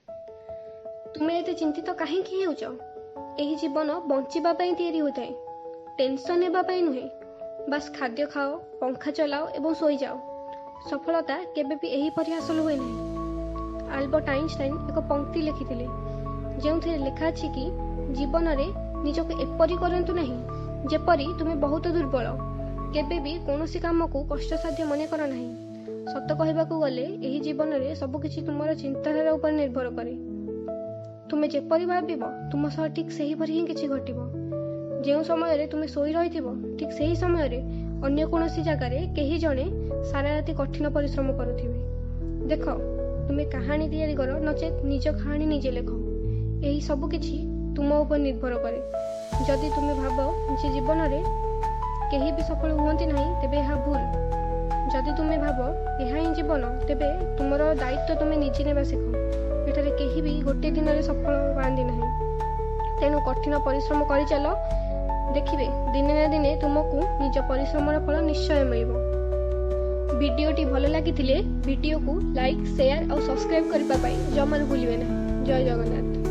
ତୁମେ ଏତେ ଚିନ୍ତିତ କାହିଁକି ହେଉଛ? ଏହି ଜୀବନ ବଞ୍ଚିବା ପାଇଁ ତିଆରି ହୋଇଥାଏ, ଟେନସନ୍ ହେବା ପାଇଁ ନୁହେଁ। ବାସ୍ ଖାଦ୍ୟ ଖାଅ, ପଙ୍ଖା ଚଲାଅ ଏବଂ ଶୋଇଯାଅ। ସଫଳତା କେବେ ବି ଏହିପରି ହାସଲ ହୁଏ ନାହିଁ। ଆଲବର୍ଟ ଆଇନଷ୍ଟାଇନ ଏକ ପଙ୍କ୍ତି ଲେଖିଥିଲେ, ଯେଉଁଥିରେ ଲେଖା ଅଛି କି ଜୀବନରେ ନିଜକୁ ଏପରି କରନ୍ତୁ ନାହିଁ ଯେପରି ତୁମେ ବହୁତ ଦୁର୍ବଳ। କେବେ ବି କୌଣସି କାମକୁ କଷ୍ଟସାଧ୍ୟ ମନେ କର ନାହିଁ। ସତ କହିବାକୁ ଗଲେ, ଏହି ଜୀବନରେ ସବୁକିଛି ତୁମର ଚିନ୍ତାଧାରା ଉପରେ ନିର୍ଭର କରେ। ତୁମେ ଯେପରି ଭାବିବ, ତୁମ ସହ ଠିକ୍ ସେହିପରି ହିଁ କିଛି ଘଟିବ। ଯେଉଁ ସମୟରେ ତୁମେ ଶୋଇ ରହିଥିବ, ଠିକ୍ ସେହି ସମୟରେ ଅନ୍ୟ କୌଣସି ଜାଗାରେ କେହି ଜଣେ ସାରା ରାତି କଠିନ ପରିଶ୍ରମ କରୁଥିବେ। ଦେଖ, ତୁମେ କାହାଣୀ ତିଆରି କର, ନଚେତ୍ ନିଜ କାହାଣୀ ନିଜେ ଲେଖ। ଏହି ସବୁ କିଛି ତୁମ ଉପରେ ନିର୍ଭର କରେ। ଯଦି ତୁମେ ଭାବ ଯେ ଜୀବନରେ କେହି ବି ସଫଳ ହୁଅନ୍ତି ନାହିଁ, ତେବେ ଏହା ଭୁଲ। ଯଦି ତୁମେ ଭାବ ଏହା ହିଁ ଜୀବନ, ତେବେ ତୁମର ଦାୟିତ୍ୱ ତୁମେ ନିଜେ ନେବା ଶିଖ। ଏଠାରେ କେହି ବି ଗୋଟିଏ ଦିନରେ ସଫଳ ପାଆନ୍ତି ନାହିଁ। ତେଣୁ କଠିନ ପରିଶ୍ରମ କରିଚାଲ। ଦେଖିବେ, ଦିନେ ନା ଦିନେ ତୁମକୁ ନିଜ ପରିଶ୍ରମର ଫଳ ନିଶ୍ଚୟ ମିଳିବ। ଭିଡ଼ିଓଟି ଭଲ ଲାଗିଥିଲେ ଭିଡ଼ିଓକୁ ଲାଇକ୍, ସେୟାର ଆଉ ସବସ୍କ୍ରାଇବ୍ କରିବା ପାଇଁ ଜମାରୁ ଭୁଲିବେ ନାହିଁ। ଜୟ ଜଗନ୍ନାଥ।